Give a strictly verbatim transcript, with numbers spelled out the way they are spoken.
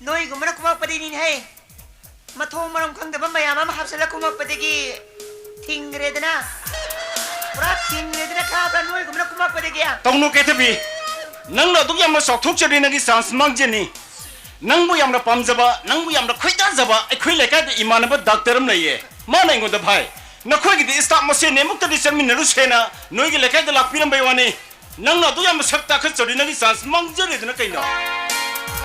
ꯅꯣꯏꯒꯨꯝꯕꯅ ꯀꯨꯝꯃꯛꯄꯗꯒꯤꯅꯤꯅꯦ ꯍꯦ꯫ ꯃꯊꯣꯡ ꯃꯔꯝ ꯈꯪꯗꯕ ꯃꯌꯥꯝ ꯑꯃ ꯍꯥꯞꯆꯜꯂ ꯀꯨꯝꯃꯛꯄꯗꯒꯤ ꯊꯤꯡꯈ꯭ꯔꯦꯗꯅ꯫ ꯄꯨꯔꯥ ꯊꯤꯡꯈ꯭ꯔꯦꯗꯅ ꯈꯥꯕ꯭ꯔꯥ ꯅꯣꯏꯒꯨꯝꯕꯅ ꯀꯨꯝꯃꯛꯄꯗꯒꯤ꯫ ꯇꯧꯅꯨ ꯀꯩꯊꯕꯤ, ꯅꯪꯅ ꯑꯗꯨꯛ ꯌꯥꯝꯅ ꯆꯥꯎꯊꯣꯛꯆꯔꯤ, ꯅꯪꯒꯤ ꯆꯥꯟꯁ ꯃꯥꯡꯖꯅꯤ꯫ ꯅꯪꯕꯨ ꯌꯥꯝꯅ ꯄꯥꯝꯖꯕ, ꯅꯪꯕꯨ ꯌꯥꯝꯅ ꯈꯣꯏꯗꯥꯖꯕ ꯑꯩꯈꯣꯏ ꯂꯩꯀꯥꯏꯗ ꯏꯃꯥꯟꯅꯕ ꯗꯥꯛꯇꯔ ꯑꯃ ꯂꯩꯌꯦ꯫ ꯃꯥꯅ ꯑꯩꯉꯣꯟꯗ, "ꯚꯥꯏ, ꯅꯈꯣꯏꯒꯤꯗꯤ ꯁ꯭ꯇꯥꯐ ꯃꯁꯦꯟꯅꯤ, ꯑꯃꯨꯛꯇꯗꯤ ꯆꯠꯃꯤꯟꯅꯔꯨꯁꯦꯅ ꯅꯣꯏꯒꯤ ꯂꯩꯀꯥꯏꯗ ꯂꯥꯛꯄꯤꯔꯝꯕꯩ ꯋꯥꯅꯤ꯫ ꯅꯪꯅ ꯑꯗꯨꯛ ꯌꯥꯝꯅ ꯁꯛ ꯇꯥꯈꯠꯆꯔꯤ, ꯅꯪꯒꯤ ꯆꯥꯟꯁ ꯃꯥꯡꯖꯔꯦꯗꯅ ꯀꯩꯅꯣ?"